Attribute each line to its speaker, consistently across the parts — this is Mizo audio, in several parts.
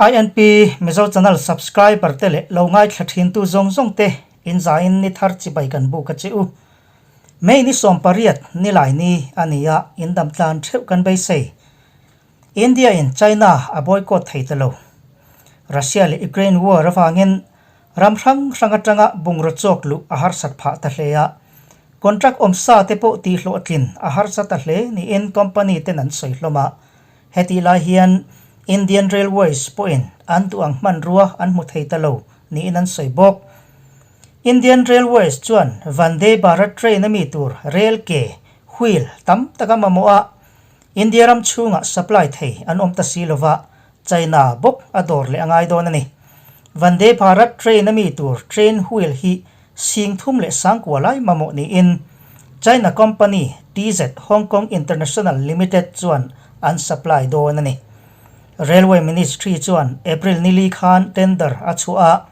Speaker 1: INP Mizo Channel subscriber te leh lo ngaithla thintu zawng zawng te in zain ni thar chibai kan buk a che u. May ni 18 nilai ni a ni a, in dam tlan theuh kan beisei. India in China a boycott thei ta lo. Russia leh Ukraine war avangin ram hrang hrang atanga bungraw chawk luh a harsat phah ta hle a, contract awmsa te pawh tihhlawhtlin a harsa ta hle niin company ten an sawi hlawm a. Hetih lai hian Indian Railways pawhin an duh ang hmanrua an hmu thei ta lo niin an sawi bawk. Indian Railways chuan Vande Bharat train a mi tur rel ke, wheel, tam tak a mamawh a, India ram chhungah supply thei an awm ta si lova, China bawk a dawr leh a ngai dawn a ni. Vande Bharat train a mi tur train wheel hi 30,000 lai mamawh niin China company TZ Hong Kong International Limited chuan an supply dawn a ni. Railway Ministry chuan April ni li khan tender a chhuah a,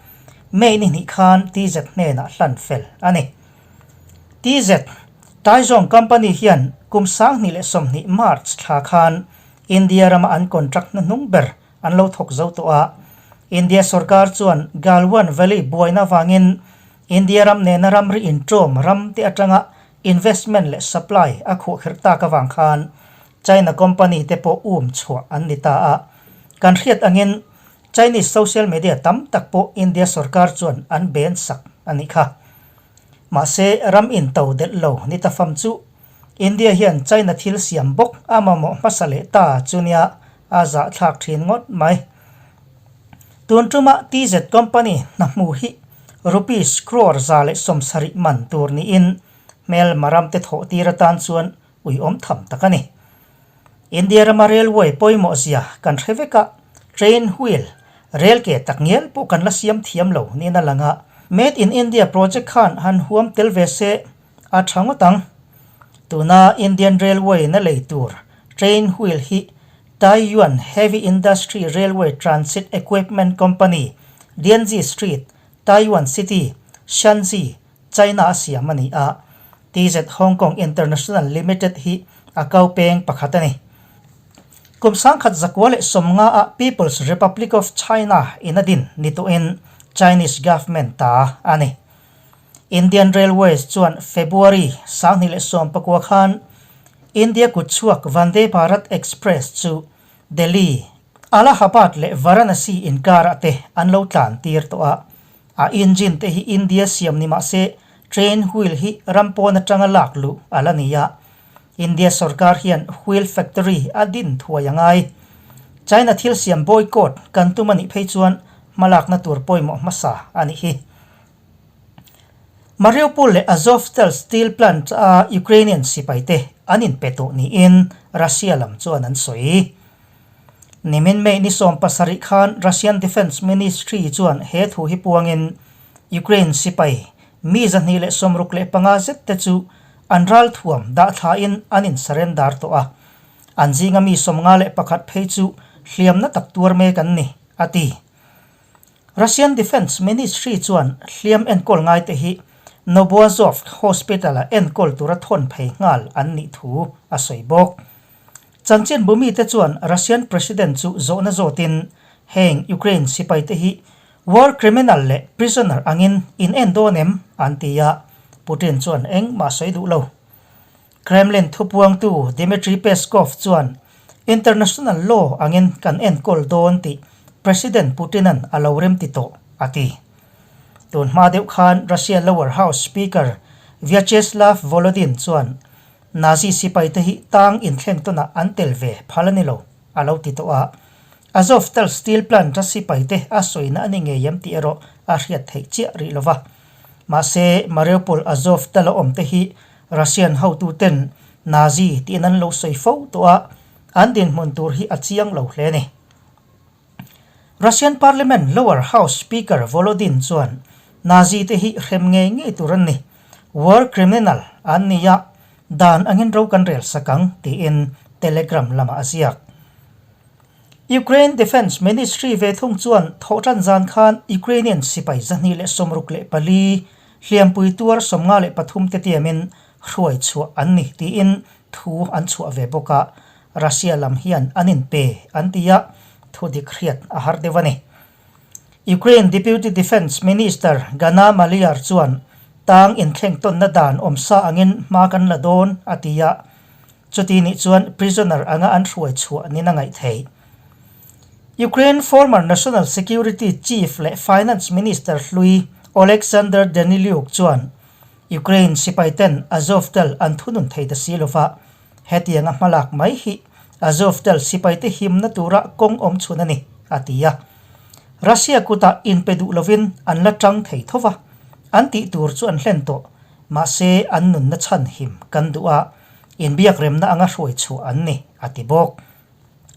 Speaker 1: May ni hnih khan TZ hnenah hlan fel a ni. TZ Taizong company hian kum 2020 March thla khan India rama an contract hnuhnung ber an lo thawk zo tawh a. India sorkar chuan Galwan Valley buaina avangin India ram nena ramri intawm ram te atanga investment leh supply a khuahkherh tak avang khan China company te pawh um chhuah an ni ta a. Kan hriat angin Chinese social media tam tak pawh India sorkar chuan an ban sak a nih kha. Mahse ram into delh lo ni ta fam chu India hian China thil siam bawk a mamawh hmasa leh ta chu nia a zahthlak thin ngawt mai. Tun tuma TZ company hna hmu hi rupees crore 170 man tur niin hmelma ram te thawh tir atan chuan uiawm tham tak a ni. India rama railway pawimawh zia kan hre vek a, train wheel, rel ke tak ngial pawh kan la siam thiam lo niin a lang a. Made in India project khan han huam tel ve se a tha ngawt ang. Tuna Indian Railway na lei tur train wheel hi Taiyuan Heavy Industry Railway Transit Equipment Company, Dianzi Street, Taiyuan City, Shanxi, China a siam a ni a. TZ Hong Kong International Limited hi a kau peng pakhat a ni. Kum 1950 ah People's Republic of China in a din ni tawhin Chinese government ta a ni. Indian Railways chuan February 2019 khan India kutchhuak Vande Bharat Express chu Delhi, Allahabad leh Varanasi inkarah te an lo tlan tir tawh a. A engine te hi India siam ni mah se train wheel hi ram pawn atanga lak luh a la ni a. India sorkar hian wheel factory a din thuai a ngai. China thil siam boycott kan tum a nih phei chuan hmalakna tur pawimawh hmasa a nih hi. Mariupol leh Azovstal steel plant a Ukrainian sipaite an inpe tawh niin Russia lam chuan an sawi. Nimin May ni 17 khan Russian Defence Ministry chuan he thu hi puangin Ukraine sipai mi 265 zet te chu an ralthuam dah thlain an in surrender tawh a. An zinga mi 51 phei chu hliamna tak tuar mek an ni, a ti. Russian Defence Ministry chuan hliam enkawl ngaite hi Novoazovsk Hospital-a enkawl tura thawn phei nghal an nih thu a sawi bawk. Chanchin bumite chuan Russian President chu zawhna zawtin heng Ukraine sipaite hi war criminal leh prisoner angin in en dawn em? an ti a, Putin chuan engmah sawi duh lo. Kremlin thupuangtu Dmitry Peskov chuan international law angin kan enkawl dawn tih President Putin-a'n a lo remti tawh, a ti. Tun hma deuh khan Russia lower house speaker Vyacheslav Volodin chuan Nazi sipaite hi tang inthleng tawnah an tel ve phal a ni lo, a lo ti tawh a. Azovstal steel plant-a sipaite a sawina a ni ngei em tih erawh a hriat theih chiah rih lo va. Mahse, Mariupol Azovstal-a awmte hi Russian hotuten Nazi tiin an lo sawi fo tawh a, an dinhmun tur hi a chiang lo hle a ni. Russian Parliament lower house speaker Volodin chuan Nazi te hi hrem ngei ngei tur an ni, war criminal an ni a, dan angin ro kan rel sak ang tiin Telegram lamah a ziak. Ukraine Defence Ministry ve thung chuan thawhtan zan khan Ukrainian sipai 264 hliampui tuar 53 te tiamin hruai chhuah an ni tiin thu an chhuah ve bawk a, Russia lam hian an inpe an ti a, Thu dik hriat a har deuh a ni. Ukraine Deputy Defence Minister Ganna Maliar chuan tang inthleng tawnna dan awmsa angin hma kan la dawn a ti a, chuti nih chuan prisoner anga an hruai chhuah nin a ngaih theih. Ukraine former National Security Chief leh Finance Minister hlui Oleksandr Danyliuk chuan Ukraine sipaiten Azovtal an thunun thei ta si lova, Hetianga hmalak mai hi Azovtal sipaite himna tura kawng awm chhun a ni, a ti a. Russia kutah inpe duh lovin an la tang thei tho va, an tih tur chu an hlen tawh, mahse an nunna chhan him kan duh a, inbiakremna anga hruai chhuah an ni, a ti bawk.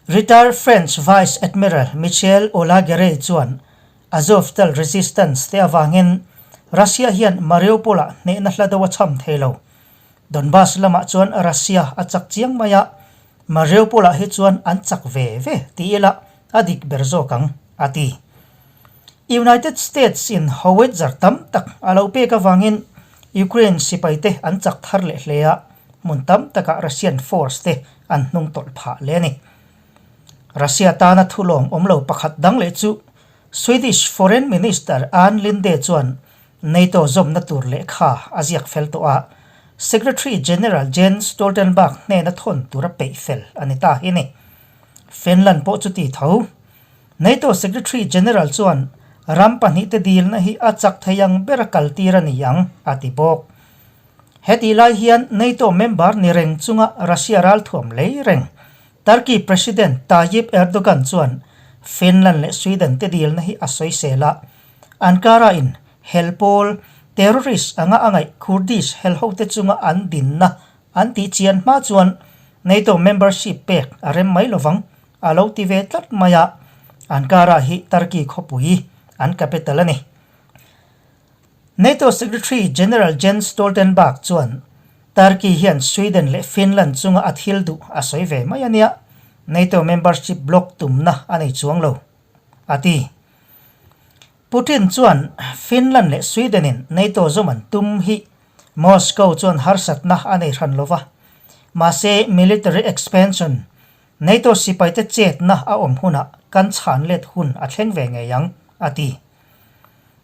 Speaker 1: Retired French Vice Admiral Michel Olaguerre chuan Azovtal resistance te avangin Russia hian Mariupol-ah hnehna hla deuh a chham thei lo. Donbas lamah chuan Russia a chak chiang mai a, Mariupol-ah hi chuan an chak ve ve ti ila a dik ber zawk ang, a ti. United States-in howitzer tam tak a lo pek avangin Ukraine sipaite an chak thar leh hle a, hmun tam takah Russian force te an hnung tawlh phah leh a ni. Russia tana thulawm awm lo pakhat dang leh chu Swedish Foreign Minister Ann Linde chuan NATO zawmna tur lehkha a ziak fel tawh a, Secretary General Jens Stoltenberg hnena thawn tur a peih fel a ni ta hi ni. Finland pawh chuti tho. NATO Secretary General chuan ram pahnihte dilna hi a chak thei ang ber a kaltir a ni ang, a ti bawk. Hetih lai hian NATO member ni reng chunga Russia ralthuam lei reng Turkey President Tayyip Erdogan chuan Finland leh Sweden te dilna hi a sawisel a, Ankara in hel pawl, terrorist anga a ngaih Kurdish hel hote chunga an dinna an tih chian hma chuan NATO membership pek a rem mai lovang a lo ti ve tlat mai a, Ankara hi Turkey khawpui an capital a ni. NATO Secretary General Jens Stoltenberg chuan Turkey hian Sweden leh Finland chunga a thil duh a sawi ve mai a nia, NATO membership block tumna a nei chuang lo, a ti. Putin chuan Finland leh Sweden in NATO zawm an tum hi Moscow chuan harsatna a nei hran lova, mahse military expansion, NATO sipaite chetna a awm hunah kan chhan let hun a thleng ve ngei ang, a ti.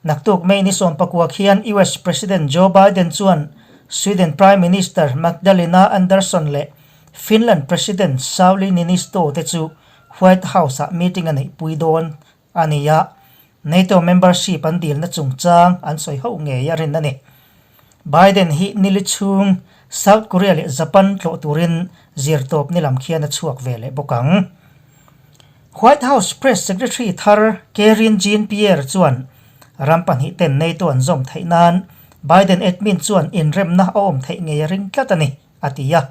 Speaker 1: Naktuk May ni sawmpakua khian US President Joe Biden chuan Sweden Prime Minister Magdalena Andersson leh Finland President Sauli Niinisto te chu White House-ah meeting a neihpui dawn a ni a, NATO membership an dilna chungchang an sawi ho ngei a rin a ni. Biden hi nili chhung South Korea leh Japan tlawh turin zirtawp ni lam khian a chhuak ve leh bawk ang. White House Press Secretary thar Karine Jean-Pierre chuan ram pahnihten NATO an zawm theih nan Biden admin chuan inremna a awm theih ngei a ring tlat a ni, a ti a.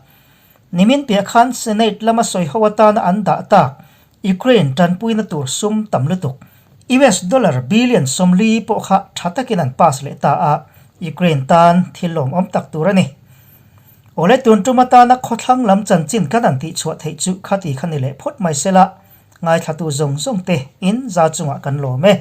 Speaker 1: Nimin piah khan Senate lama sawi ho atana an dah tak Ukraine tanpuina tur sum tam lutuk US dollar billion 40 pawh kha tha takin an pass leh ta a, Ukraine tan thil lawmawm tak tur a ni. Awle tun tum atana khawthlang lam chanchin kan han tihchhuah theih chu khati kha ni leh phawt mai sela, ngaithlatu zawng zawng te in za chungah kan lawm e.